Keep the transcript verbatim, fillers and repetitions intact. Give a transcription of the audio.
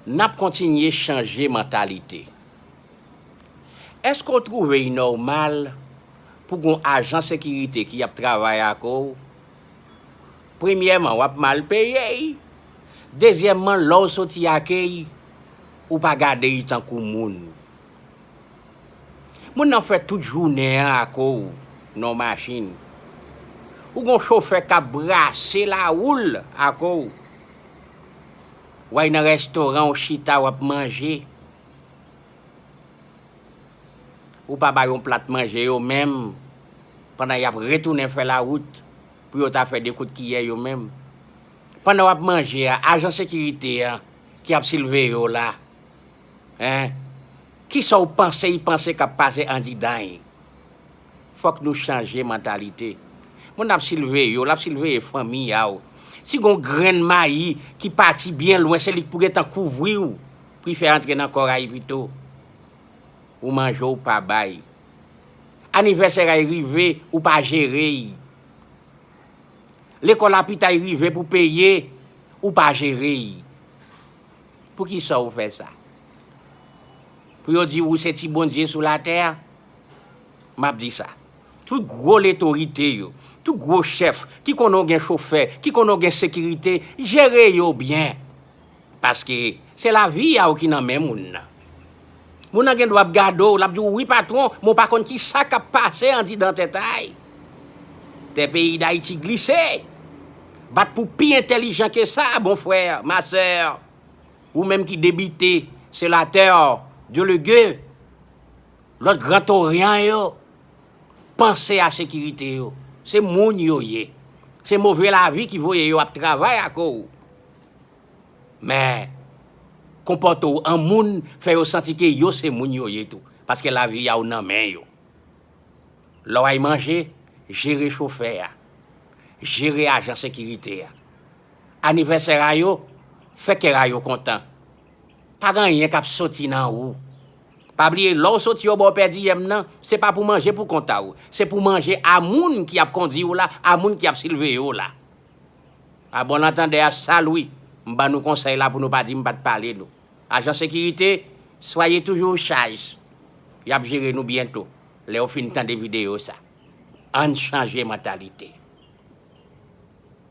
N ap kontinye chanje mantalite. Èske w twouve l nòmal pou gen yon ajan sekirite ki ap travay ak ou? Premyèman, w ap mal peye l. Dezyèmman, lè w soti ak li, ou pa gade l tankou moun. Moun nan fè tout jounen an ak ou nan yon machin. Ou gen yon chofè k ap brase lawou l ak ou. W al nan restoran, w chita, w ap manje. Ou pa ba yo yon plat manje yo menm, pandan y ap retounen fè lawout pou yo ta fè de kout kiyè yo menm. Pandan w ap manje a, ajan sekirite an ki ap siveye w la, en, kisa w panse y panse k ap pase andidan l? Fòk nou chanje mantalite. Moun ap siveye w, l ap siveye fanmi a w. Si gen yon grenn mayi ki pati byen lwen, se li k pou gentan kouvri w pou l fè antre nan kò a l pito. Ou manje, ou pa bay. Anivèsè a rive, ou pa jere l. Lekòl a pita rive pou peye, ou pa jere l. Poukisa w fè sa? Pou yo di w ou se ti Bondye sou latè a? M ap di sa. Tout gwo lotorite yo, tout gwo chèf ki konnen w gen chofè, ki konnen w gen sekirite, jere yo byen. Paske se lavi a w ki nan men moun nan. Moun nan gen dwa ap gade w, l ap di w, "Wi, patwon, men w pa konn ki sa k ap pase andidan tèt a l." Tè peyi Dayiti glise. Bat pou pi entèlijan ke sa, bon frè, ma sè. Ou menm ki debite, senatè, delegue, lòt Gran Oryan yo, panse a sekirite yo. Se moun yo ye. Se move lavi ki voye yo ap travay ak ou. Men, konpòte w an moun, fè yo santi ke yo se moun yo ye tou. Paske lavi a w nan men yo. Lè w al manje, jere chofè a. Jere ajan sekirite a. Anivèsè a yo, fè kè a yo kontan. Pa gen anyen k ap soti nan ou. Pa bliye, lè w soti yo ba w pèdiyèm nan, se pa pou manje pou kont a w. Se pou manje a moun ki ap kondi w la, a moun ki ap siveye w la. A bon antandè a, Salwi, m ban nou konsèy la pou nou pa di m pa t pale nou. Ajan sekirite, soyez toujours sage. Y ap jere nou byento, lè yo fin tande videyo sa. Ann chanje mantalite.